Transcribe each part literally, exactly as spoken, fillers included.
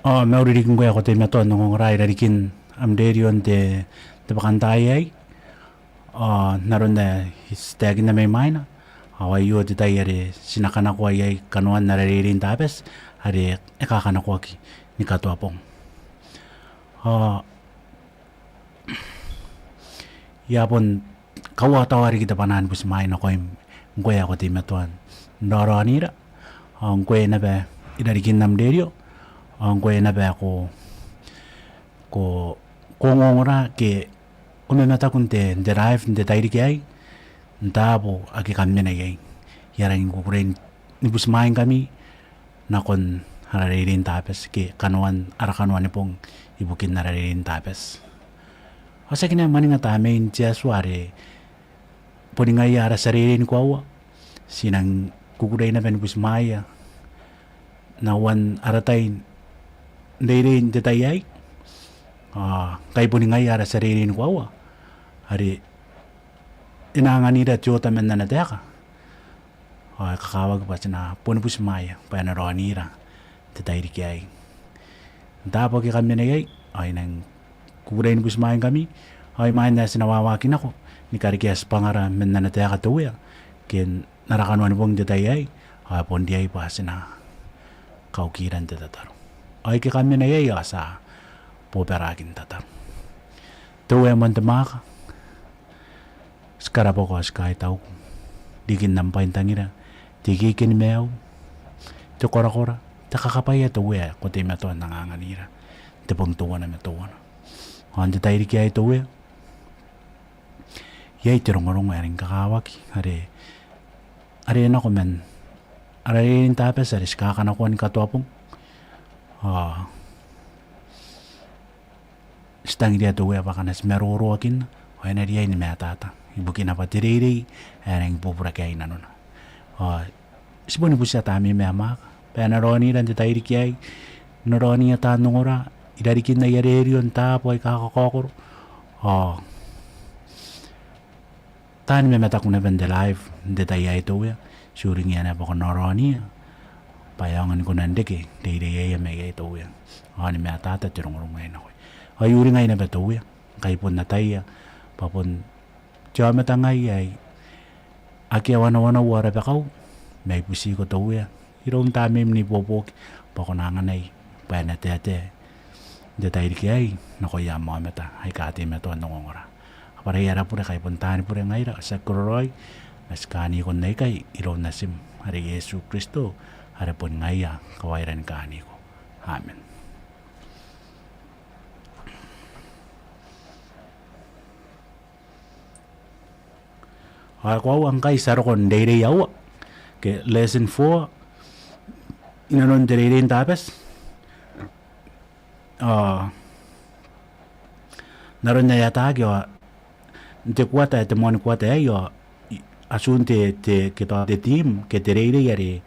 Ao mauri riki ngkoe ae ko teimatoa n ongongora i rarikin am rerio n te, te bwakantaai aei. Ao n aron ae I taekinna mai mwaina, ao aio te tai are ti na kanakoa iai kanoan ara reirei n Tabati are e kakanakoaki ni katoa bong. Ao I a bon kaotaoa riki te bwanaa ni butimwaai nakoim ngkoe ae ko teimatoa n raoraonira, ao ngkoe naba i rarikin am rerio, ao ngkoe naba ae ko, ko, ko ongongora ke ko mamataku n te, n te live n te tairiki aei, n taabo ake kam mena iai. I a rangi ni kukurei ni butimwaai ngkami nakon ara reirei n Tabati ke kanoan ara kanoa ni bong ibukin ara reirei n Tabati. Ao tiaki naba mwaninga Tamnein te Atua are boni ngaia ara tia reirei ni koaua, ti nang kukurei naba ni butimwaeia nakon ara tai n reirei n te tai aei. Ao ngkai boni ngaia ara tia reirei ni koaua are e na anganira te oota man ana taeka, ao e kakawaki bwa ti na boni butimwaeia bwa e na raonira n te tairiki aei. N taabo ake kam mena iai, ao I nang kukurei ni butimwaai ngkami, ao imwain ae ti na wawakinako ni karekea tibwangara man ana taeka te Uea ke n ara kanoa ni bong n te tai aei, ao e bon riai bwa ti na kaukira n te tataro. Ao ike kam mena iai, ao ti a bobaraki n tataro. Te Uea ae moan te mwaaka, ti karabwako ao ti kaitauko riki n am bwai n tangira te ikeike ni maiu, te korakora, te kakabwaia te Uea ae ko teimatoa n anganganira n te bong teuana ma teuana. Ao n te tairiki aei te Uea, iai te rongorongo ae rangi ni kakawaki are, are nako man ara reirei n Tabati are ti kakanakoa ni katoa bong. Ao ti tangiria te Uea bwa ngkana ti maroroakinna, ao e na riai ni matata ibukina bwa te reirei ae rangi ni bubura iai nanona. Ao ti boni butia Tamneim ae mwaaka bwa e na raonira n te tairiki aei, e na raoniia taan ongora i rarikin aia rerio n taabo aika kakaokoro. Ao taani mamataku naba n te live n te tai aei te Uea, ti uringiia naba bwa ko na raoniia bwa e aonga ni kona n reke reirei aei mai iai te Uea, ao ni matata te rongorongo aei nakoia. Ao I uringai naba te Uea ngkai bon ataia bwa bon te aomata ngai ae akea wanawanau ao rabakau, ma I butiko te Uea iroun Tamneim ni buobuoki bwa ko na anganai bwa e na taetae n te tairiki aei nakoia am aomata aika teimatoa n ongongora. Kabwarai ara bure ngkai bon taani bure ngaira, ti aki kororaoi, ma ti kaaniko n aikai iroun Natim are Iesu Kristo, are boni ngaia kawaira ni kaaniko. Amen. Ao e koaua ngkai ti a roko n reirei aua, ke lesson four, inanon te reirei n Tabati. Ao n aron ae ataaki ao n te kuata, te moan kuata aei ao atun te, te, ke tao te theme, ke te reirei are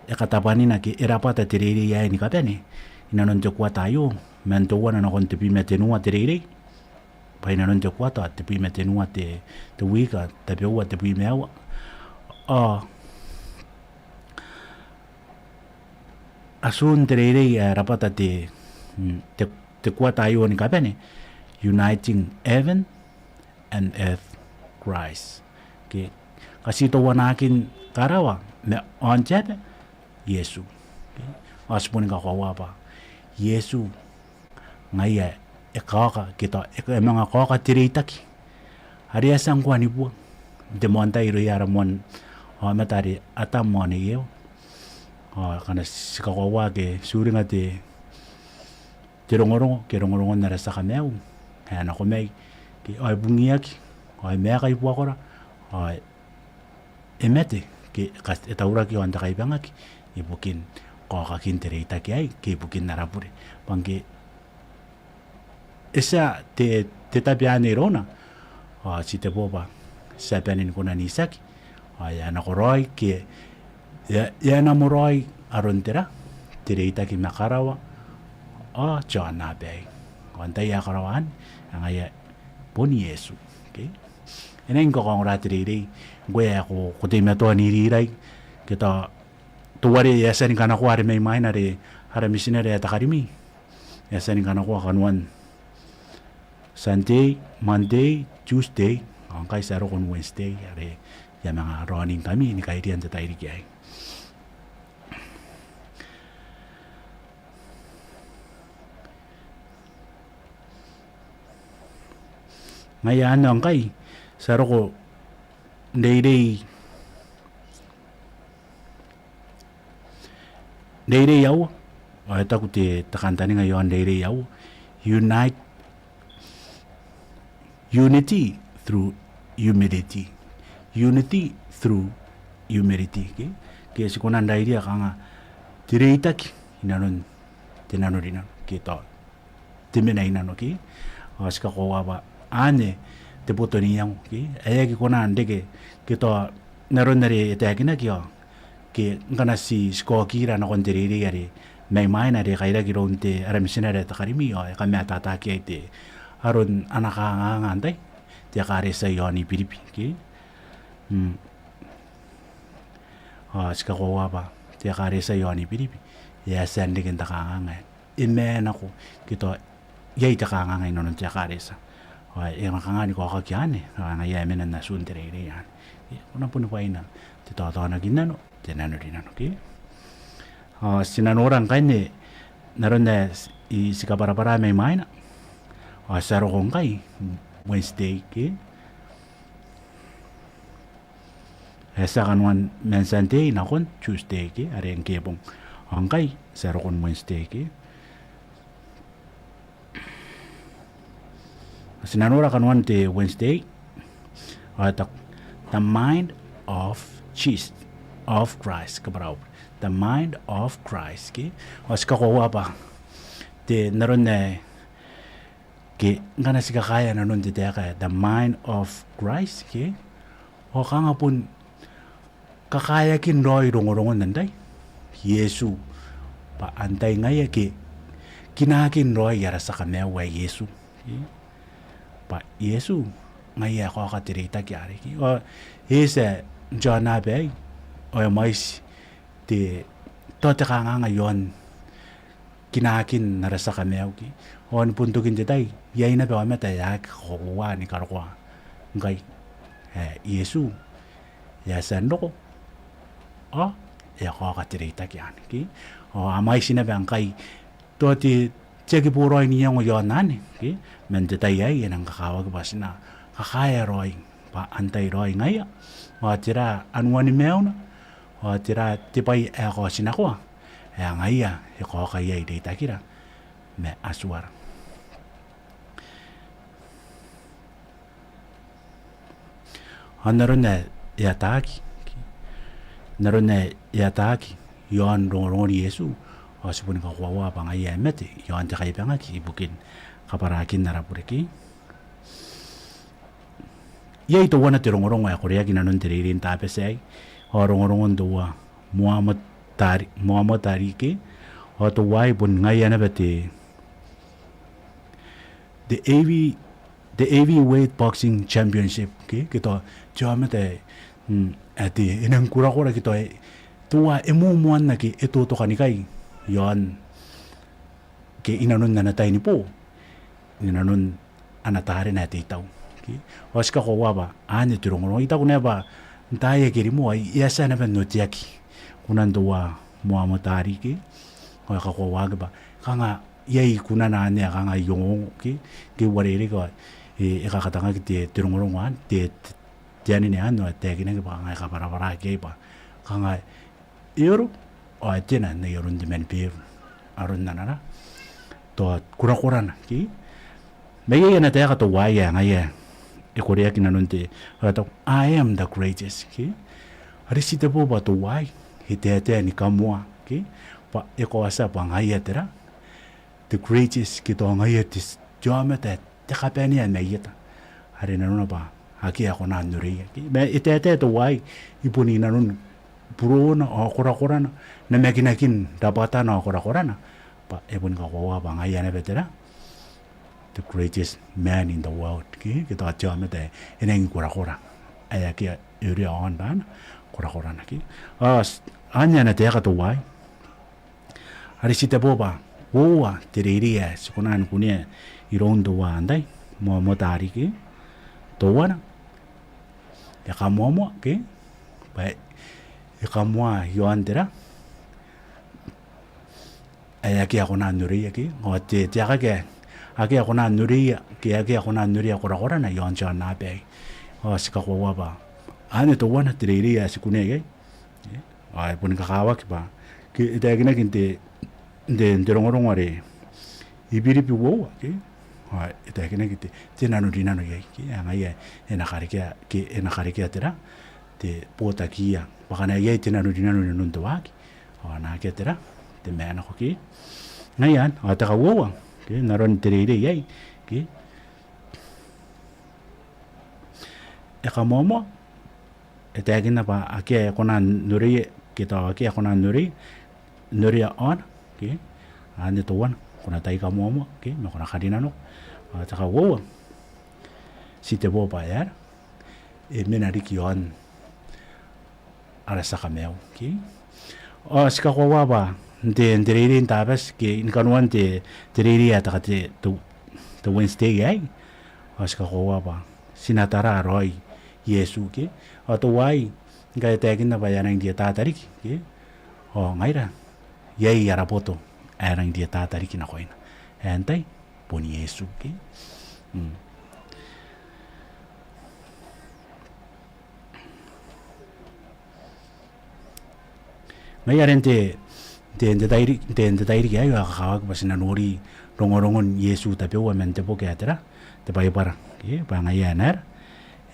e katabwanina ke e rabwata te reirei aei ni kabane inanon te kuata aio, man teuana nakon tebwi ma tenua te reirei. Bwa inanon te kuata, tebwi ma tenua te, te wiiki, tabeua tebwi ma aua. Ao atun te reirei ae rabwata te, mm, te, te kuata aio ni kabane, Uniting Heaven and Earth Christ. Ke, katiteuanakin karawa ma aon te aba, Iesu. Ao ti boni kakoaua bwa Iesu ngaia e kaoka, ke tao e manga kaoka te reitaki are e a tia ngkoa ni bua n te moan tai irouia ara moan aomata are Atam ao Nei Ewa. Ao ngkana ti kakoaua ke ti uringa te, te rongorongo, ke rongorongon ara tia Kamaiu ae nako mai, ke ao e bungiaki, ao e maeka i buakora, ao e mate, ke e tauraki aon te kaibangaki ibukin kaokakin te reitaki aei, ke ibukin ara bure. Bwa ngke e tia te, te tabe anne irouna, ao ti tebo bwa ti a bane ni kona n itiaki, ao e a nakoraoi ke e a, e a namoraoi aron tera, te reitaki ma karawa ao te aonnaba aei. Ao antai ae karawa anne? Ngaia bon Iesu. Okay? E nangi kakaongora te reirei ngkoe ae ko, ko teimatoa n iriirai, ke tao teuare e a tia ni kanakoa are mai mwaina are ara mitinare ae Takarimi. E a tia ni kanakoa kanoan Sunday, Monday, Tuesday, ao ngkai ti a roko n Wednesday, are I a manga raoningkami ni kairi n te tairiki aei. Ngaia anne, ao ngkai ti a roko n reirei, reirei aua. Ao e taku te, te kantaninga iaon reirei aua: unite, unity through humility. Unity through humility, ke? Ke ti kona n rairia kanga te reitaki inanon te nanorinano, ke tao te mena i nano, ke? Ao ti kakoaua bwa anne te boto n iango, ke? Ae aki kona n reke, ke tao n aron are e taekinaki, ao ke ngkana ti, ti kaokira nakon te reirei are mai mwaina are e kairaki iroun te ara mitinare ae Takarimi, ao e kamataataaki iai te aron ana kanganga antai, te ekaretia iaon I-Biribi, ke? Mm. Ao ti kakoaua bwa te ekaretia iaon I-Biribi e a tia n reke n te kanganga ae e mena nako, ke tao iai te kanganga inanon te ekaretia. Ao e na kanga ni kaokaki anne, ao ngaia e mena n atun te reirei anne. E, ko na boni bwaina te taotaonakinnano, te nanorinano, ke? Ao ti na nora ngkai n aron ae ti, ti kabwarabwara mai mwaina. Ao ti a roko ngkai Wednesday, ke? E a tia kanoan man Sunday nakon Tuesday, ke, are ngke bong. Ao ngkai ti a roko n Wednesday, ke. Ti na nora kanoan te Wednesday. Ao e taku, the mind of Jesus, of Christ, kabwarabwara. The mind of Christ, ke. Ao ti kakoaua bwa te, n aron ae, ke, ngkana ti kakaea nanon te taeka ae the mind of Christ, ke, ao kanga bon kakaeakin raoi rongorongon antai? Iesu. Bwa antai ngaia, ke, kinaakin raoi ara tia kamaiu ae Iesu, ke? Bwa Iesu ngaia ae kaoka te reitaki arei, ke? Ao e eti ae n te aonnaba aei, ao e mwaiti te, tao te kanganga iaon kinaakin ara tia kamaiu, ke. Ao ni bon tokin te tai, iai naba aomata ae aki kakoaua ni karokoa ngkai ae Iesu e a tia n roko, ao e a kaoka te reitaki anne, ke. Ao a mwaiti naba ngkai tao te, te aki boraoi n iango iaon anne, ke. Man te tai aei e nang kakawaki bwa ti na kakaea raoi bwa antai raoi ngaia, ao tera anuan maiuna, ao tera te bwai ae kaotinakoa, ae ngaia e kaoka iai reitakira ma Atuara. Ao n aron ae e ataaki, n aron ae e ataaki iaon rongorongon Iesu, ao ti boni kakoaua bwa ngaia ae mate iaon te kaibangaki ibukin kabwaraakin ara bure, ke. Iai teuana te rongorongo ae koreaki inanon te reirei n Tabati aei, ao rongorongon teuae Mohammad Ali, Mohammad Ali, ke, ao teuaei bon ngaia naba te, te heavy, te heavyweight boxing championship, ke, ke tao te aomata ae, mm, ae te, e nang korakora, ke tao, teuae e moamoanna ke e totokanikai iaon, ke inanon ana tai ni bo, inanon ana tarena ae te I-Tau, ke. Ao ti kakoaua bwa anne te rongorongo. I taku naba bwa n taai ake rimoa e a tia naba n oteaki kunan teuae Mohammad Ali, ke. Ao e kakoauaki bwa kanga iai kunana anne ae kanga e ongoongo, ke, ke uarereke ao e, e kakatangaki te, te rongorongo anne, te, te, te anene anne, ao e taekinaki bwa kanga e kabwarabwaraki iai bwa kanga e oro, ao e tena n ai aron te mani Beru, aron nanara, tao korakorana, ke. Ma iai ana taeka teuaei ae ngaia e koreaki inanon te, ao e taku, "I am the greatest," ke. Are ti tebo bwa teuaei e taetae ni kamoa, ke, bwa e kaotia bwa ngaia tera, the greatest, ke tao ngaia te, te aomata ae te kabanea mai eta, are nanona bwa akea ae kona n noreia, ke. Ma e taetae teuaei i bon inanon buroona ao korakorana, namakinakin rabwatana ao korakorana, bwa e boni kakoaua bwa ngaia naba tera, the greatest man in the world, ke, ke tao te aomata ae e nangi korakora, ae akea e orea aon bwaana korakorana, ke. Ao anne ana taeka teuaei. Are ti tebo bwa Uoua te reirei ae ti kona ni kunea iroun teuaei antai, moamoata riki. Teuana, e kamoamoa ke, bwa e kamoa iaon tera, ae akea ae kona n noreia ke, ao te, te aeka ake, akea ae kona n noreia ke, akea ae kona n noreia korakorana iaon te aonnaba aei. Ao ti kakoaua bwa anne teuana te reirei ae ti kunea iai. Ao e boni kakawaki bwa ke e taekinaki n te, n te, n te rongorongo are i Biribi uoua ke, ao e taekinaki te, te nanorinano iai ke, ae ngaia e na karekea ke, e na karekea tera, te botakiia bwa ngkana iai te nanorinano inanon te waaki ao a na akea tera, te maenako ke. Ngaia anne, ao te kauoua ke, n aron te reirei aei ke, e kamoamoa, e taekinna bwa akea ae kona n noreia ke, tao akea ae kona n noreia, noreia aona ke, anne teuana, ko na tai kamoamoa ke, ma ko na karinanoko. Ao te kauoua, ti tebo bwa e aera, e mena riki iaon ara tia kamaiu ke. Ao ti kakoaua bwa n te, n te reirei n Tabati ke, ni kanoan te, te reirei ae te kate, te, te Wednesday aei, ao ti kakoaua bwa ti na tara raoi Iesu ke. Ao teuaei ngkai e taekinna bwa e a rangi n rietata riki ke, ao ngaira iai ara boto ae rangi n rietata riki nakoina, ae antai, bon Iesu ke. Mm. Ngaia are n te, n te, n te tairi-, n te, n te tairiki aei ao e kakawaki bwa ti na nori rongorongon Iesu tabeua man te boki ae tera, te Baibara ke, bwa ngaia ae na aera,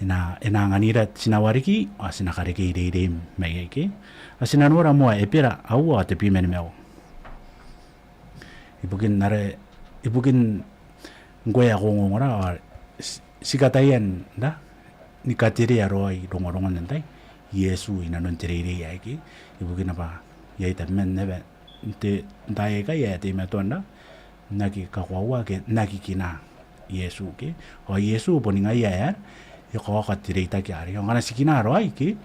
e na, e na anganira ti na wareki ao ti na karekei reirei maiai ke. Ao ti na nora moa Ebera aua ao tebwi ma nimaua. Ibukin are, ibukin ngkoe ae ko ongongora, ao ti, ti kataia n ra, ni katerea raoi rongorongon antai, Iesu inanon te reirei aei ke. Ibukina bwa iai tabeman naba n te, n taai aikai ae teimatoa n ra, n aki kakoaua ke, n aki kina Iesu ke. Ao Iesu boni ngaia ae e kaoka te reitaki arei. Ao ngkana ti kina raoi ke,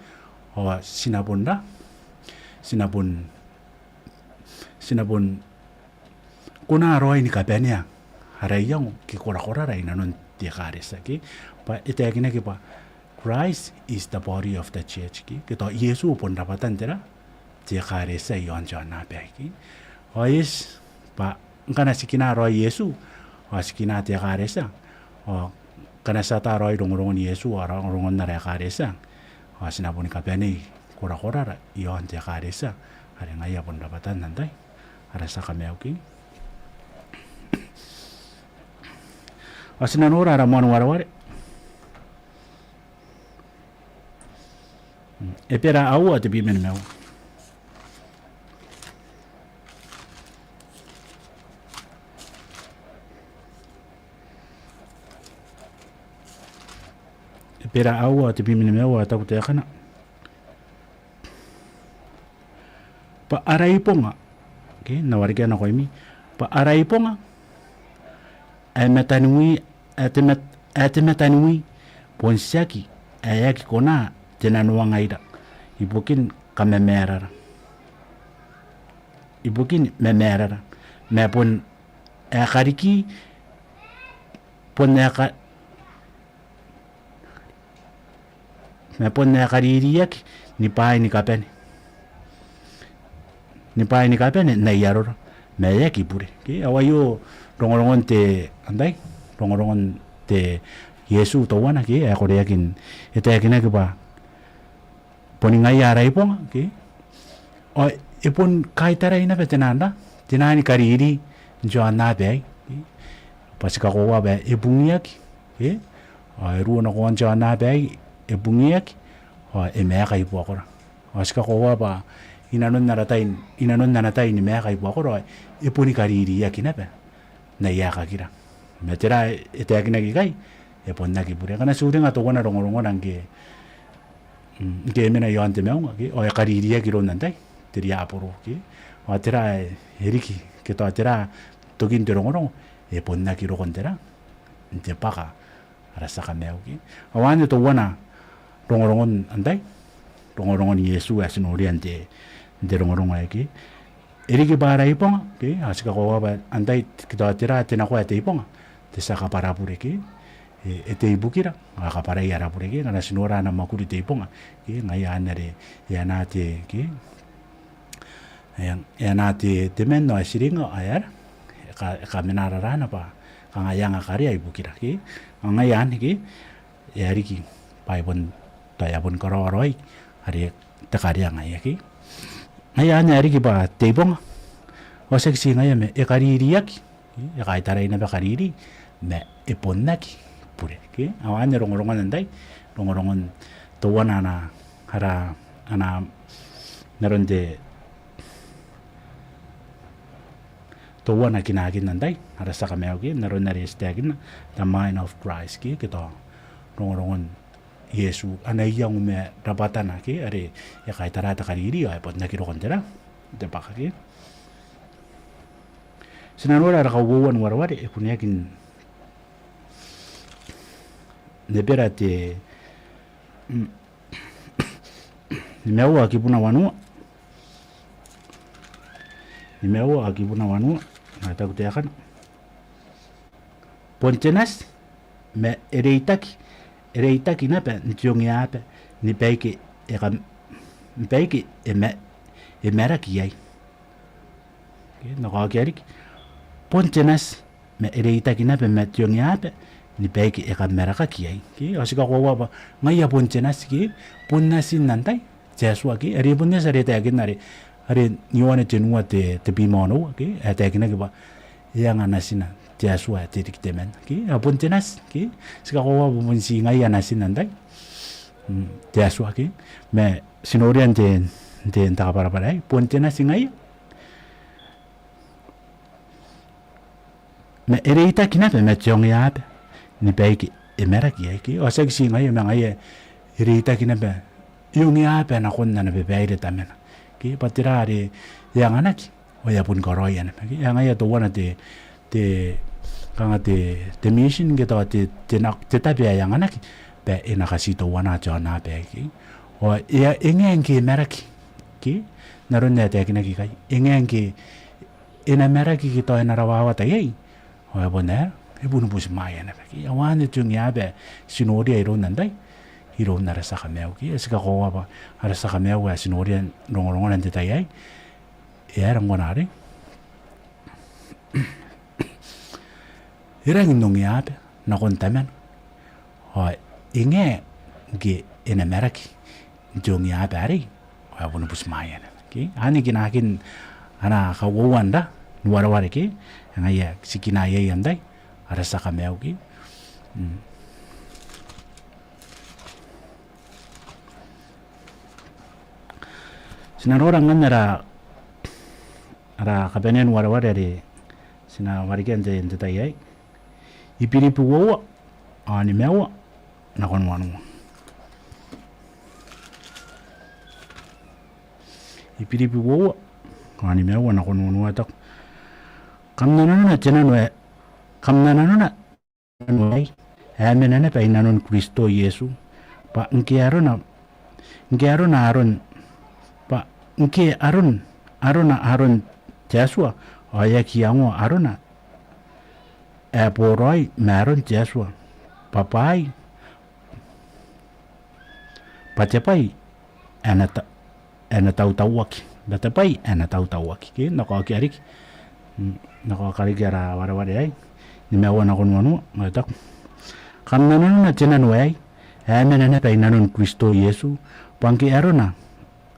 ao ti na bon ra, ti na bon, ti na bon kona raoi ni kabanea ara iango ke korakorara inanon te ekaretia ke. Bwa e taekinaki bwa Christ is the body of the church ke. Ke tao Iesu bon rabwatan tera, te ekaretia iaon te aonnaba aei ke. Ao eti, bwa ngkana ti kina raoi Iesu, ao ti kina te ekaretia, ao ngkana ti ata raoi rongorongon Iesu ao rongorongon ara ekaretia, ao ti na boni kabanei korakorara iaon te ekaretia are ngaia bon rabwatan antai, ara tia kamaiu ke. Ao ti na nora ara moan wareware. Mm, Ebera aua ao tebwi ma nimaua. Ebera aua ao tebwi ma nimaua, e taku taekana. Bwa ara ibonga, ke, N na warekia nakoimi, bwa ara ibonga ae mataniwi, ae te mat-, ae te mataniwi, bon tiaki ae aki kona te nanoangaira ibukin kamamaarara, ibukin mamaarara, ma bon ae kariki, bon ae ka-, ma bon ae kaririaki ni bwaai ni kabane, ni bwaai ni kabane n ai arora, ma e aki bure. Ke, ao aio rongorongon te, antai, rongorongon te Iesu teuana ke, ae koreaki n, e taekinaki bwa boni ngaia ara ibonga ke. Ao e bon kaitarai naba te naan ra, te naan kariri n te aonnaba aei ke. Bwa ti kakoaua bwa e bungiaki ke, ao e ruo nako aon te aonnaba aei, e bungiaki, ao e maeka i buakora. Ao ti kakoaua bwa inanon ara tai, inanon ana tai ni maeka i buakora, ao e boni kaririaki naba n ai aekakira. Ma tera e taekinaki ikai, e bon aki bure. Ngkana ti uringa teuana rongorongona ngke, mm, ngke e mena i aon te maunga ke, ao e kaririaki iroun antai, te riaboro ke. Ao tera ae riki, ke tao tera tokin te rongorongo, e bon aki roko n tera, n te bwaka ara tia kamaiu ke. Ao anne teuana rongorongon antai, rongorongon Iesu ae ti noria n te, n te rongorongo aei ke. e riki bwa ara ibonga, ke, ao ti kakoaua bwa antai, ke tao tera te nakoa te ibonga, te tia kabwara bure, ke, e, e tei ibukira, ao e kabwarai ara bure, ke, ngkana ti nora ana mwakuri te ibonga, ke, ngaia anne are, e anaa te, ke, e, e anaa te, te man ao e tiringa, ao e aera, e ka, e kamena raraana bwa, kanga e anga karea ibukira, ke, ngaia anne, ke, e a riki, bwa e bon, tao e a bon karaoa raoi, are te karea ngaia, ke. Ngaia anne ae riki bwa te ibonga. Ao tiaki ti ngaia ma e kaririaki, ke, e kaitarai naba kariri, ma e bon aki bure, ke. Ao anne rongorongon antai, rongorongon teuana ana, ara, ana, n aron te, teuana kinakin antai, ara tia kamaiu, ke, n aron are ti taekinna, the mind of Christ, ke, ke tao rongorongon Iesu, ana iango ma rabwatana, ke, are e kaitara te kariri, ao e bon aki roko n tera, te bwaka, ke. Ti na nora ara kauoua n wareware, e kuneaki n Ebera te, mm, nimaua ao kibuna wanua. Nimaua ao kibuna wanua, ao e taku taekana. Bon te nati, ma e reitaki, e reitaki naba n te ongeaba, ni baike e kam-, ni baike e ma-, e maraki iai. Ke, n na kaokia riki. Bon te nati, ma e reitaki naba ma te ongeaba, ni baike e kamarakaki iai. Ke, ao ti kakoaua bwa, ngaia bon te nati, ke, bon natin antai, te Atua, ke, are bon nati are taekinna are, are n Ioane tenua te, tebwi ma onoua, ke, ae taekinaki bwa, e anga natina te Atua ae te riki temanna, ke, ao bon te nati, ke, ti kakoaua bwa bon ti ngaia natin antai, mm, te Atua, ke, ma ti noria n te, n te, n te kabwarabwara aei, bon te nati ngaia, ma e reitaki naba ma te ongeaba, ni baike e maraki iai, ke, ao tiaki ti ngaia, ma ngaia e reitaki naba, e ongeaba nakon ana babaire Tamana. Ke, bwa tera are e anganaki, ao e a boni karaoia naba. Ke, ae ngaia teuana te, te, kanga te, te mission, ke tao te, te na-, te tabe ae anganaki, bwa e na katiteuana te aonnaba aei, ke. Ao e a, e ngae ngke e maraki, ke, n aron ae taekinaki ikai, e ngae ngke e na maraki ke tao e na rawawata iai, ao e bon aera, e boni butimwaea naba, ke. Ao anne te ongeaba ae ti noria iroun antai, iroun ara tia kamaiu, ke. Ao ti kakoaua bwa ara tia kamaiu ae ti noria n rongorongona n te tai aei, e aera ngkoa arei, e rangi n ongeaba nakon Tamana, ao e ngae ngke e na maraki n te ongeaba arei, ao e boni butimwaea naba. Ke, anne kinakin ana kauoua n ra, n wareware, ke, ngaia ti kina iai antai, ara tia kamaiu, ke. Mm. Ti na nora ngkanne ara, ara kabanea n wareware are ti na warekia n te, n te tai aei. I-Biribi uoua, ao nimaua nakon wanua. I-Biribi uoua, ao nimaua nakon wanua, e taku: Kam na nanona te nano ae, kam na nanona te nano aei, ae mena naba i nanon Kristo Iesu, bwa ngke arona, ngke arona aron, bwa ngke aron, arona aron te Atua, ao e aki iangoa arona ae boraoi ma aron te Atua, bwa bwaai, bwa te bwai ae na ta-, ae na tautauaki. Bwa te bwai ae na tautauaki. Ke, n na kaokia riki. Mm, n na kaokia riki ara wareware aei. Nimaua nakon wanua, ao e taku: Kam na nanona te nano aei, ae mena naba i nanon Kristo Iesu, bwa ngke arona,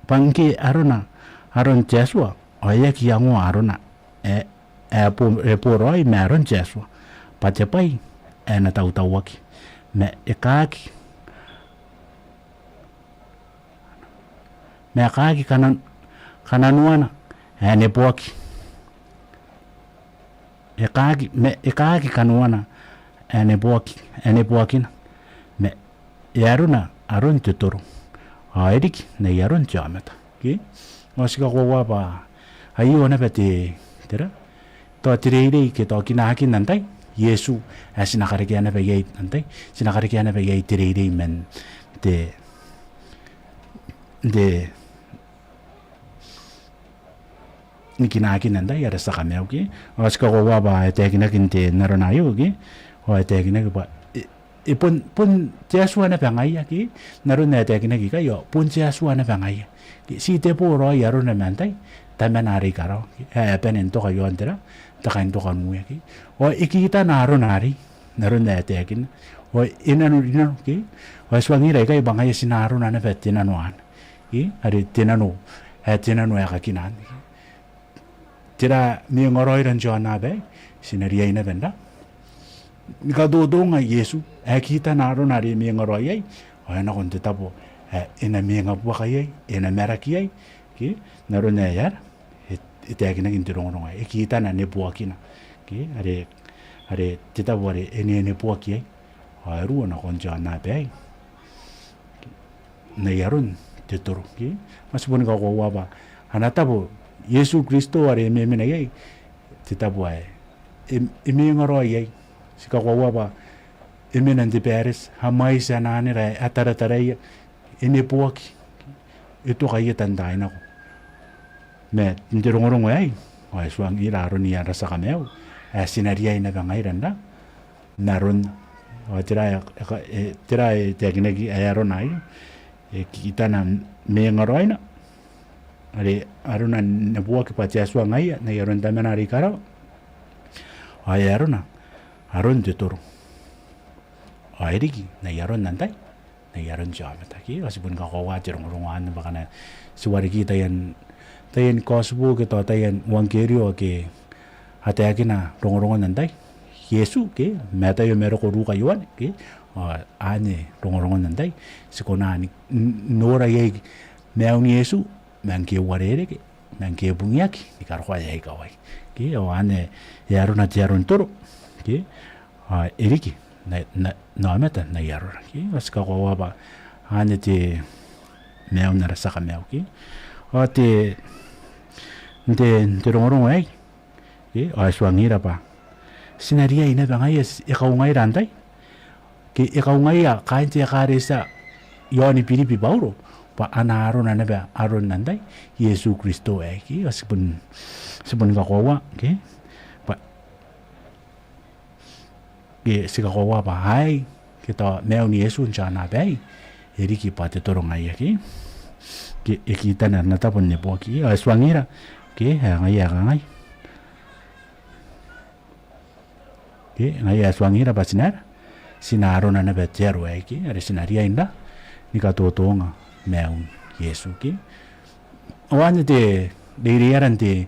bwa ngke arona aron te Atua, ao e aki iangoa arona ae, ae bo-, ae boraoi ma aron te Atua, bwa te bwai ae na tautauaki, ma e kaaki, ma e kaaki kanan-, kananoana ae neboaki. E kaaki, ma e kaaki kanoana ae neboaki, ae neboakina, ma e arona aron te toro, ao e riki n ai aron te aomata. Ke? Ao ti kakoaua bwa aio naba te, tera? Tao te reirei ke tao kinakin antai? Iesu, ae ti na karekea naba iai antai? Ti na karekea naba iai te reirei man te, te, ni kinaakin antai, ara tia kamaiu ke. Ao ti kakoaua bwa e taekinaki n te, n arona aio ke, ao e taekinaki bwa e, e bon, bon te Atua naba ngaia ke, n aron ae e taekinaki ikai, ao bon te Atua naba ngaia ke. Ti tebo raoi arona ma antai, Tamana are i karawa ke, ae e bane n toka i aon te ra, te kaintokanuea ke. Ao e kitana arona arei n aron ae e taekinna, ao e nanorinano ke. Ao e tuangira ikai bwa ngaia ti na arona naba te nano anne ke, are te nano, ae te nano ae kakinaan ke. Tera mwengaraoira n te aonnaba aei? Ti na riai naba n ra, ni katotonga Iesu, ae e kitana arona are e mwengaraoi iai, ao e nako n te tabo ae e na mwengabuaka iai, e na maraki iai ke, n aron ae e aera, e, e taekinaki n te rongorongo aei, e kitana neboakina ke, are, are te tabo are e neneboaki iai, ao e ruo nakon te aonnaba aei n ai aron te toro ke. Ma ti boni kakoaua bwa ana tabo Iesu Kristo are e memena iai, te tabo ae e, e mwengaraoi iai. Ti kakoaua bwa e mena n te bereti, a mwaiti ana anera ae a tarataraia, e neboaki, e toka ieta n taai nako. Ma n te rongorongo aei, ao e tuangira aroni ara tia kamaiu ae ti na riai naba ngaira n ra, n arona. Ao tera ae, e, tera ae taekinaki ae arona aio? E kitana mwengaraoina, are arona n neboaki bwa te Atua ngaia n ai aron Tamana are i karawa. Ao e arona aron te toro. Ao e riki n ai aron antai, n ai aron te aomata ke. Ao ti boni kakoaua te rongorongo anne bwa ngkana ti wareki taian, taian gospel ke tao taian euangkerio ake a taekina rongorongon antai, Iesu ke, Mataio, Mareko, Ruka, Ioane ke. Ao anne rongorongon antai, ti kona ni, n-, nora iai maiun Iesu, ma ngke e uarereke, ma ngke e bungiaki ni karokoa ae e ikawai ke. Ao anne e arona te aro n toro ke. Ao e riki n ai, n ai, n aomata n ai arona ke. Ao ti kakoaua bwa anne te maiu n ara tia kamaiu ke. Ao te, n te, n te rongorongo aei ke, ao e tuangira bwa ti na riai naba ngaia, e kaungaira antai ke, e kaungaia kaain te ekaretia i aoni Biribi Bauro bwa a na arona naba aron antai, Iesu Kristo aei ke. Ao ti bon, ti boni kakoaua ke, bwa ke ti kakoaua bwa aei ke tao maiun Iesu n te aonnaba aei, e riki bwa te toro ngaia ke. Ke e kitana ana tabo n neboaki. Ao e tuangira ke, ae ngaia ae kangai ke, ngaia ae tuangira bwa ti na aera, ti na arona naba te aro aei ke, are ti na riai n ra, ni katotonga maiun Iesu ke. Ao anne te reireiara n te,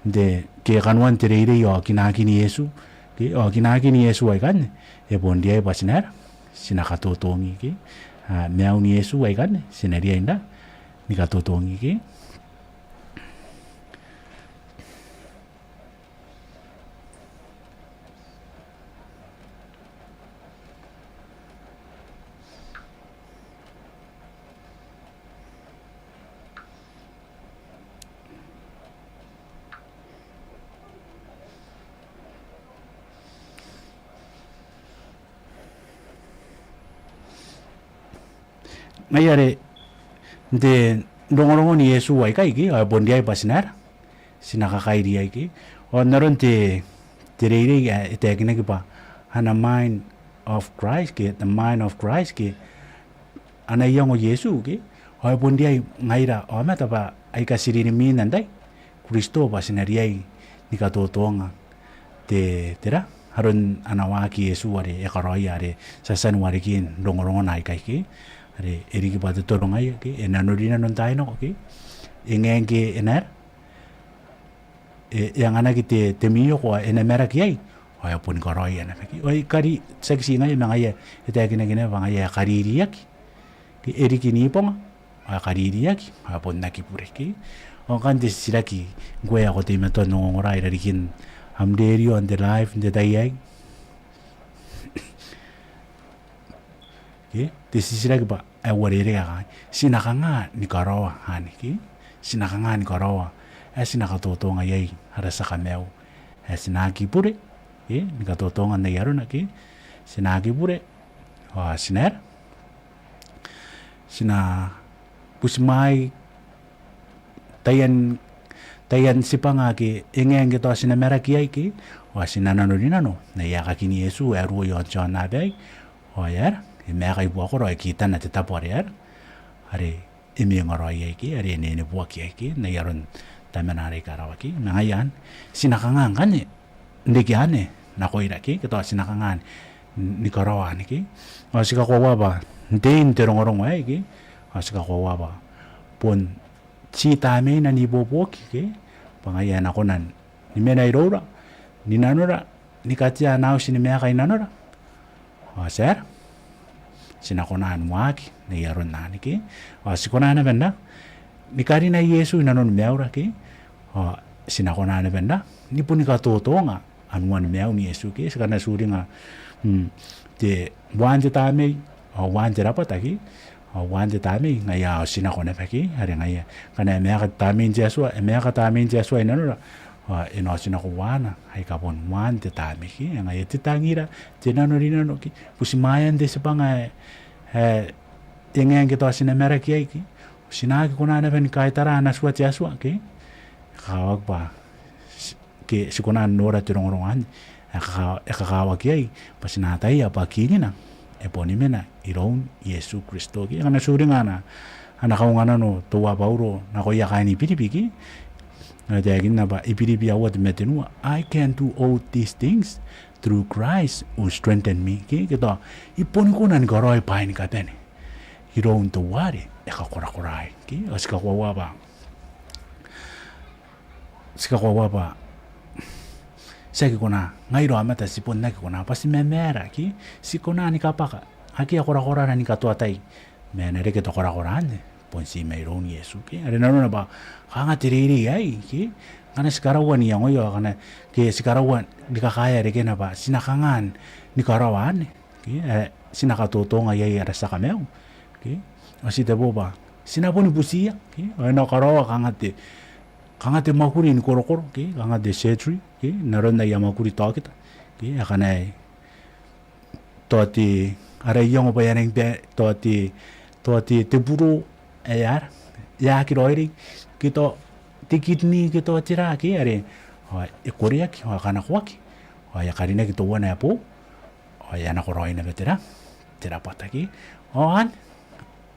n te, ke kanoan te reirei ao kinaakin Iesu ke. Ao kinaakin Iesu aikanne, e bon riai bwa ti na aera, ti na katotongi ke. A, maiun Iesu aikanne, ti na riai n ra, ni katotongi ke. Ngaia are n te rongorongon Iesu aikai ke, ao e bon riai bwa ti na aera, ti na kakairi iai ke. Ao n aron te, te reirei ae e taekinaki bwa ana mind of Christ ke, the mind of Christ ke, ana iango Iesu ke. Ao e bon riai ngaira aomata bwa aika ti rimwin antai, Kristo, bwa ti na riai ni katotonga te, tera, aron ana waaki Iesu are e karaoia, are ti a tia ni wareki n rongorongona aikai ke. Are e riki bwa te toro ngaia ke, e nanorinano n taai nako ke. E ngae ngke e na aera, e, e anganaki te, te mwioko ae e na maraki iai, ao e boni karaoia naba ke. Ao e kari, tiaki ti ngaia ma ngaia e taekinaki naba bwa ngaia e kaririaki ke, e riki n ibonga, ao e kaririaki, ao e bon aki bure ke. Ao ngkanne te titiraki ngkoe ae ko teimatoa n ongongora i rarikin am rerio n te live n te tai aei ke, te titiraki bwa ae uarereke ae kangai, ti na kanga ni karaoa anne ke? Ti na kanga ni karaoa ae ti na katotonga iai ara tia kamaiu ae ti na aki bure ke, ni katotonga n ai arona ke? Ti na aki bure, ao ti na aera, ti na butimwaai taian, taian tibwanga ake e ngae ngke tao ti na maraki iai ke, ao ti na nanorinano n aia aekaki Iesu ae ruo i aon te aonnaba aei, ao e aera, e maeka i buakora ao e kitana te tabo are aera, are e mwengaraoi iai ke, are e nenebuaki iai ke, n ai aron Tamana are i karawa ke. Ma ngaia anne, ti na kanga ngkanne n reke anne nakoira ke, ke tao ti na kanga ni karaoa anne ke. Ao ti kakoaua bwa n tein te rongorongo aei ke, ao ti kakoaua bwa bon ti tamneina n ibuobuoki ke, bwa ngaia ae na kona ni mena iroura, ni nanora, ni katea ana auti ni maeka i nanora. Ao ti aera, ti na kona ni waaki n ai aron anne ke. Ao ti kona naba n ra, ni karina Iesu i nanoni maiura ke. Ao ti na kona naba n ra, ni boni katotonga anuan maiun Iesu ke. Ti kanga ti uringa, mm, te uaan te tamnei, ao uaan te rabwata ke, ao uaan te tamnei, ngaia ao ti nako naba ke, are ngaia, ngkana e maeka tamnein te Atua, e maeka tamnein te Atua i nanora, ao e na otinako uaana aika bon uaan te tamnei ke, ngaia te tangira, te nanorinano ke, butimwaean te tibwanga ae, ae e ngae ngke tao ti na maraki iai ke, ti na aki kona naba ni kaitara ana tua te Atua ke, e kakawaki bwa, ke ti kona n nora te rongorongo anne, e kaka-, e kakawaki iai, bwa ti na ataia bwa kingina e boni mena iroun Iesu Kristo ke. Ngkana ti uringa ana, ana kaunganano teuae Bauro nakoia kaain I-Biribi ke, e taekinna bwa I-Biribi aua te tenua, "I can do all these things through Christ who strengthen me," ke, ke tao, I boni kona ni karaoi bwaai ni kabane iroun teuare e kakorakoraai ke. Ao ti kakoaua bwa, ti kakoaua bwa ti aki kona, ngaira aomata ti bon aki kona bwa ti mamaara ke, ti kona ni kabwaka, akea korakorara ni katoatai, ma e na reke te korakora anne bon ti mairoun Iesu ke. Are nanona bwa kanga te reirei aei ke, ngkana ti karaua n iangoia, ngkana ke ti karaua ni kakaea rekena bwa ti na kanga ni karaoa anne ke, ae ti na katotonga iai ara tia kamaiu ke, ao ti tebo bwa ti na boni butiia ke, ao e na karaoa kanga te, kanga te mwakuri ni korokoro ke, kanga te surgery ke, n aron aia mwakuri taokita ke, akana e, tao te, ara iango bwa e a nang bae, tao te, tao te, te buro ae ara, e aki raoiroi ke, tao te kidney ke, tao tera ke, are, ao e koreaki, ao e kanakoaki, ao e a karinaki teuana ae boou, ao e a nakoraoi naba te ra, te rabwata ke. Ao anne,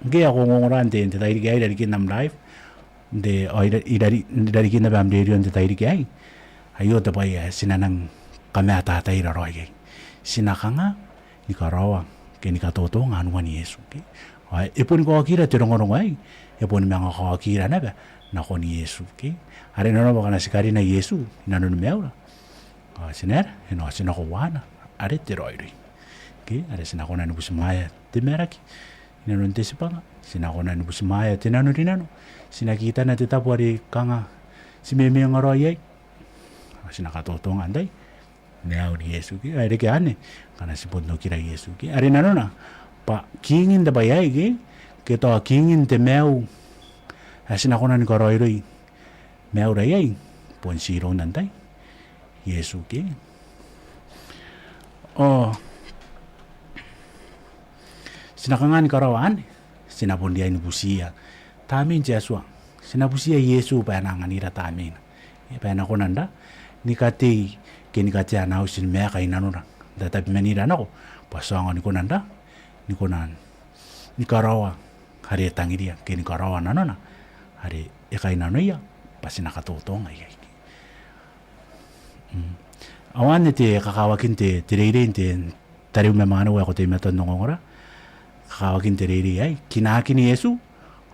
ngke ko ongongora n te, n te tairiki aei i rarikin am live, n te, ao i ra-, i rari-, i rarikin naba am rerio n te tairiki aei, aio te bwai ae ti na nang kamatataira raoi iai. Ti na kanga ni karaoa ke ni katotonga anuan Iesu ke. Ao e boni kaokira te rongorongo aei, e boni manga kaokira naba nakon Iesu ke. Are nanona bwa ngkana ti karina Iesu i nanoni maiura, ao ti na aera, e na otinako uaana are te raoiroi ke, are ti na kona ni butimwaea te maraki i nanon te tibwanga, ti na kona ni butimwaea te nanorinano, ti na kitana te tabo are kanga ti memengaraoi iai, ao ti na katotonga antai, maiun Iesu ke. Ae reke anne, ngkana ti bon okira Iesu ke. Are nanona bwa kingin te bwai aei ke, ke tao kingin te maiu ae ti na kona ni karaoiroi maiura iai, bon ti iroun antai, Iesu ke. Ao ti na kanga ni karaoa anne, ti na bon riai ni butiia tamnein te Atua. Ti na butiia Iesu bwa e na anganira tamneina, bwa e na kona n ra, ni katei ke ni katea ana auti ni maeka i nanora, n tatabemanira nako, bwa ti aonga ni kona n ra, ni kona ni karaoa are e tangiria, ke ni karaoa nanona are e kainnanoia bwa ti na katotonga iai. Mm. Ao anne te kakawakin te, te reirei n te, tariu ma mwaneu ae ko teimatoa n ongongora. Kakawakin te reirei aei, kinaakin Iesu,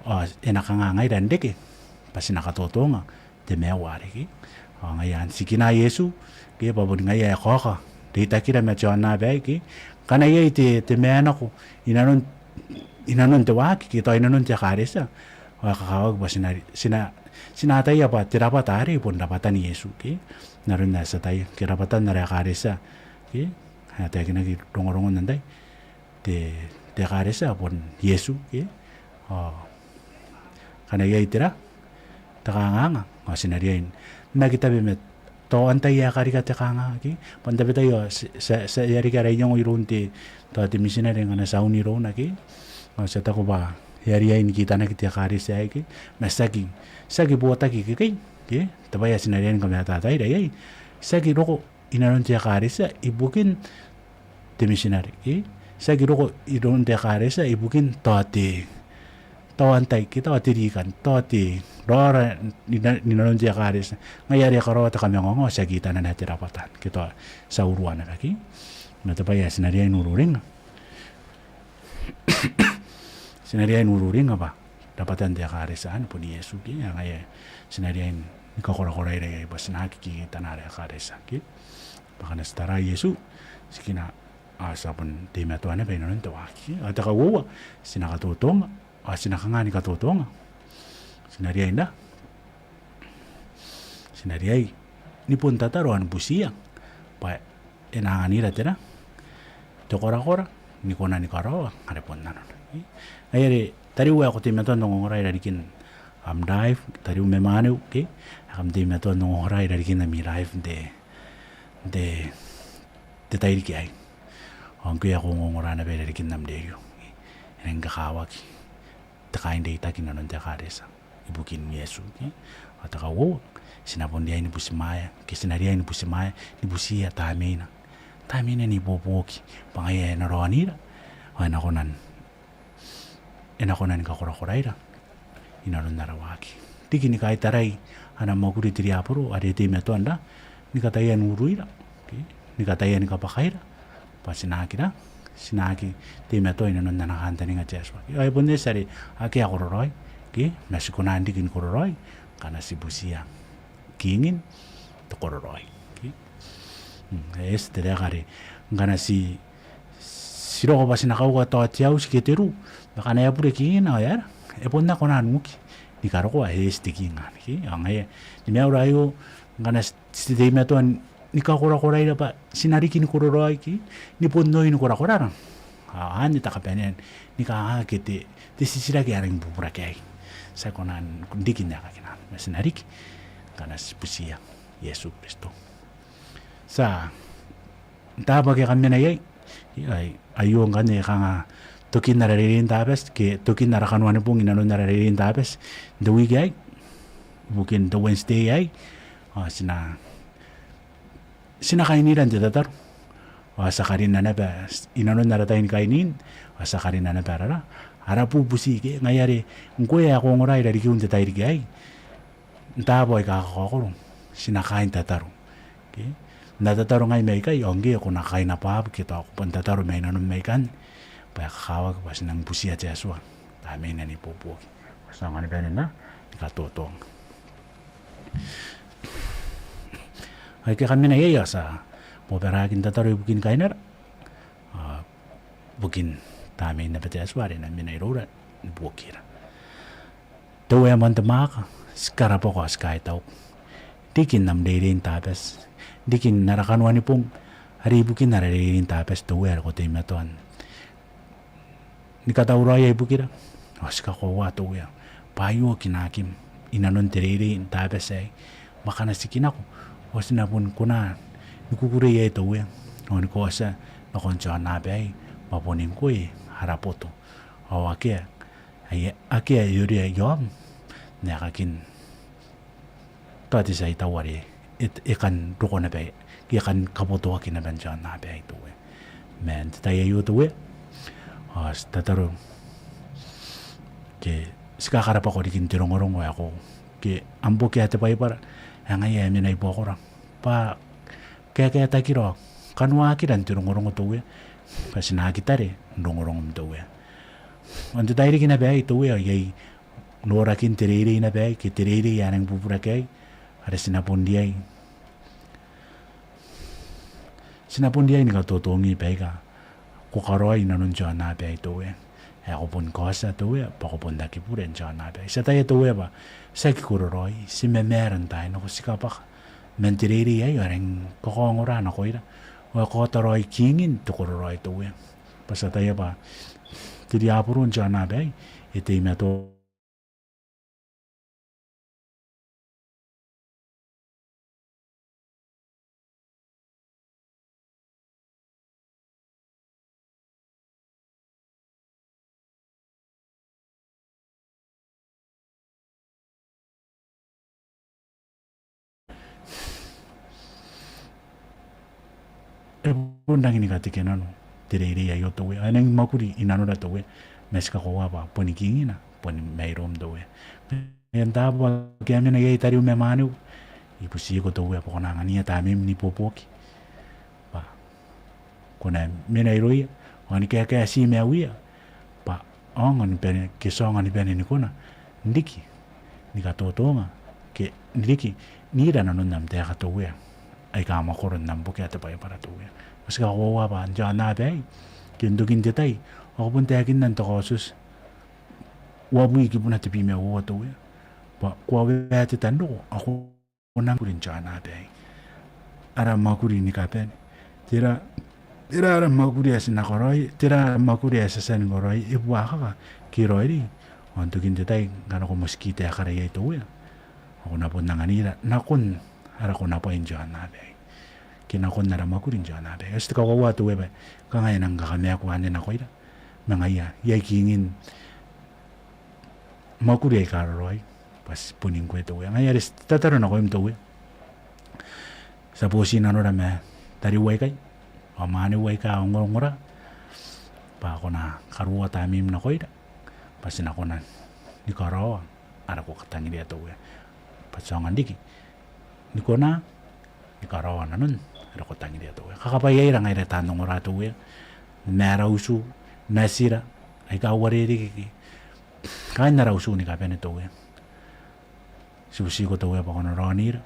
ao e na kanga ngaira n reke bwa ti na katotonga te maiu arei ke. Ao ngaia anne, ti kina Iesu ke, bwa boni ngaia ae kaoka reitakira ma te aonnaba aei ke. Ngkana iai te, te maenako i nanon, i nanon te waaki ke, tao i nanon te ekaretia, ao e kakawaki bwa ti na, ti na, ti na ataia bwa te rabwata arei bon rabwatan Iesu ke. N aron ae ti ataia ke, rabwatan ara ekaretia ke, ae taekinaki rongorongon antai, te, te ekaretia bon Iesu ke. Ao ngkana iai te ra, te kanganga, ao ti na riai n aki tabe ma tao antai ae karika te kanganga ke. Bwa n tabetai ao ti, ti, ti a reke ara iango iroun te, tao te mitinare ngkana ti a un irouna ke, ao ti a taku bwa e a riai ni kitanaki te ekaretia aei ke. Ma tiaki, tiaki botaki ikekei Ke? Te bwai ae ti na riai ni kamatataira iai. Tiaki roko inanon te ekaretia ibukin te mitinare, ke? Tiaki roko inanon te ekaretia ibukin tao te, tao antai, ke tao te rikan, tao te raora ina-, inanon te ekaretia. Ngaia are e karaoa te kamangaongao, tiaki tanana te rabwata, ke tao ti a urua naba, ke? Ma te bwai ae ti na riai n ururinga. Ti na riai n ururinga bwa rabwatan te ekaretia anne bon Iesu, ke? Ao ngaia ae ti na riai ni kakorakoraira iai bwa ti na aki kikitana ara ekaretia, ke? Bwa ngkana ti tara Iesu, ti kina, ao ti a bon teimatoa naba inanon te waaki. Ao te kauoua, ti na katotonga, ao ti na kanga ni katotonga? Ti na riai n ra-, ti na riai ni bon tataro ao ni butiia bwa e na anganira te ra-, te korakora ni kona ni karaoa are bon nanona. Ngaia are tariu ae ko teimatoa n ongongora i rarikin am live, tariu ma mwaneu, ke? Ae kam teimatoa n ongongora i rarikin ami live n te, n te, te tairiki aei. Ao ngkoe ae ko ongongora naba i rarikin am rerio, e rangi ni kakawaki te kainreitaki inanon te ekaretia ibukin Iesu, ke? Ao te kauoua, ti na bon riai ni butimwaea, ke ti na riai ni butimwaea, ni butiia Tamneina. Tamneina n ibuobuoki, bwa ngaia ae e na raonira, ao e na kona n, e na kona ni kakorakoraira inanon ara waaki. Riki ni kaitarai ana mwakuri te riaboro, are e teimatoa n ra-, ni kataia n uruira, ke? Ni kataia ni kabwakaira, bwa ti na aki ra-, ti na aki teimatoa inanon ana kantaninga te Atua. Ao e bon eti are akea kororaoi, ke? Ma ti kona n riki ni kororaoi ngkana ti butiia kingin te kororaoi, ke? Mm, e eti te taeka are ngkana ti, ti roko bwa ti na kauka tao te auti ke te ruu, ma ngkana e a bure kingina ao e aera, e bon aki kona n uki ni karokoa, e eti te king anne, ke? Ao ngaia, ni maiura aio, ngkana ti, ti teimatoa ni kakorakoraira bwa ti na riki ni kororaoi, ke? Ni bon oi ni korakorara. Ao anne te kabanea ni kanganga ke te, te titiraki ae rangi ni bubura ke aei. Ti aki kona n riki n aekakin anne. Ma ti na riki ngkana ti butiia Iesu Kristo. Ti a n taabo ake kam mena iai, ai, aio ngkanne kanga tokin ara reirei n Tabati, ke tokin ara kanoanibong inanon ara reirei n Tabati n te wiki aei, ibukin te Wednesday aei, ao ti na, ti na kainira n te tataro. Ao ti a karinna naba, inanon ara tai ni kainin, ao ti a karinna naba ara, ara bubuti, ke? Ngaia are ngkoe ae ko ongora i rarikiu n te tairiki aei, n taabo aika kakaokoro, ti na kaai n tataro, ke? N na tataro ngai mai ikai, ao ngkoe ko na kaai n abwabwaki, ke tao ko bon tataro mai nanom mai ikanne, bwa e kakawaki bwa ti nang butiia te Atua, Tamneina n ibuobuoki. Ti a anganibane n ra-, ni katotonga. Ao ike kam mena iai, ao ti a bobaraki n tataro ibukin kainara. Ao ibukin Tamnein naba te Atua are e na mena iroura ni buokira. Te Uea ae moan te mwaaka, ti karabwako ao ti kaitauko. Riki n am reirei n Tabati, riki n ara kanoanibong, are ibukin ara reirei n Tabati te Uea are ko teimatoa n ni katauraoia ibukira. Ao ti kakoaua te Uea bwa aio kinaakim inanon te reirei n Tabati aei. Ma ngkana ti kinako, ao ti na bon kona ni kukurei iai te Uea, ao ni kaotia nakon te aonnaba aei bwa boni ngkoe ara boto. Ao akea, ai, akea ae ioria iaom n aekakin tao te tia I-Tau are e, e kan roko naba, e kan kabotoaki naba n te aonnaba aei te Uea. Ma n te tai aio te Uea, ao ti tataro ke ti kakarabwako riki n te rongorongo ae ko, ke am boki ae te Baibara ae ngaia ae mena i buakora, bwa kaekaetakira ao kanoakira n te rongorongo te Uea, bwa ti na aki tare n rongorongom te Uea. Ao n te tairiki naba aei te Uea, ao iai norakin te reirei naba aei, ke te reirei ae nang bubura ke aei, are ti na bon riai, ti na bon riai ni katotongi baika ko karaoi inanon te aonnaba aei te Uea. Ae ko bon kaotia te Uea bwa ko bon aki bure n te aonnaba aei. Ti ataia te Uea bwa ti aki kororaoi, ti mamaara n taai nako, ti kabwaka. Ma n te reirei aei ao e rang kakaongora nakoira, ao e kaota raoi kingin te kororaoi te Uea. Bwa ti ataia bwa te riaboro n te aonnaba aei e teimatoa bon rangi ni katekenano te reirei aio te Uea. E nangi mwakuri i nanora te Uea, ma ti kakoaua bwa boni kingina boni mairoum te Uea. N taabo ake a mena iai tariu ma mwaneu, I butiko te Uea bwa ko na anganiia Tamneim n ibuobuoki bwa ko na mena irouia ao ni kaekaeti maiuia, bwa aonga ni bane, ke ti aonga ni bane ni kona n riki ni katotonga, ke n riki n ira nanon am taeka te Uea aika mwakoro n am boki ae te Baibara te Uea. Bwa ti kakoaua bwa n te aonnaba aei, ke n tokin te tai, ao ko bon taekinna n te Kaotioti uabwi kibuna tebwi ma uoua te Uea bwa ko a waetata n roko, ao ko ko na mwakuri n te aonnaba aei. Ara mwakuri ni kabane. Tera, tera ara mwakuri ae ti na karaoi, tera ara mwakuri ae ti a tia ni karaoi, e buakaka ke raoiroi. Ao n tokin te tai, ngkana ko motiki taekara iai te Uea, ao ko na bon anganira nakon ara konabwai n te aonnaba aei, ke nakon ara mwakuri n te aonnaba aei. Ao ti kakoaua te Uea bwa kanga e nang kakamaaku anne nakoira. Ma ngaia, iai kingin mwakuri aika raraoi bwa ti boni ngkoe te Uea. Ngaia are ti tataro nakoim te Uea, ti a boti nanora ma tariu aikai ao mwaneu aika a ongorongora, bwa ko na karokoa Tamneim nakoira bwa ti na kona ni karaoa ara ko katangiria te Uea, bwa ti aonga n riki ni kona ni karaoa nanon are ko tangiria te Uea. Kakabwaiaira ngaira taan ongora te Uea, ma ara utu, natira aika uarereke, kaain ara utu ni kabane te Uea. Ti butiko te Uea bwa ko na raonira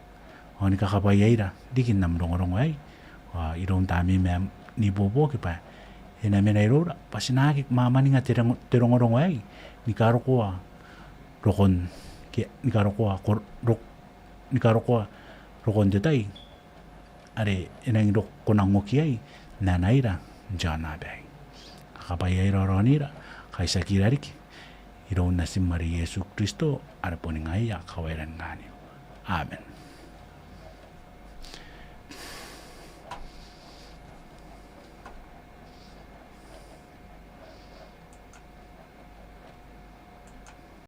ao ni kakabwaiaira riki n am rongorongo aei, ao iroun Tamneim ae n ibuobuoki bwa e na mena iroura bwa ti na aki mwamwaninga te rongo, te rongorongo aei ni karokoa rokon, ke ni karokoa ko, ro, ni karokoa rokon te tai are e nangi roko, kona n oki iai n anaira n te aonnaba aei. Kakabwaiaira ao raonira, kaitiakira riki, iroun Natim are Iesu Kristo are boni ngaia kawaira ni kangai. Amen.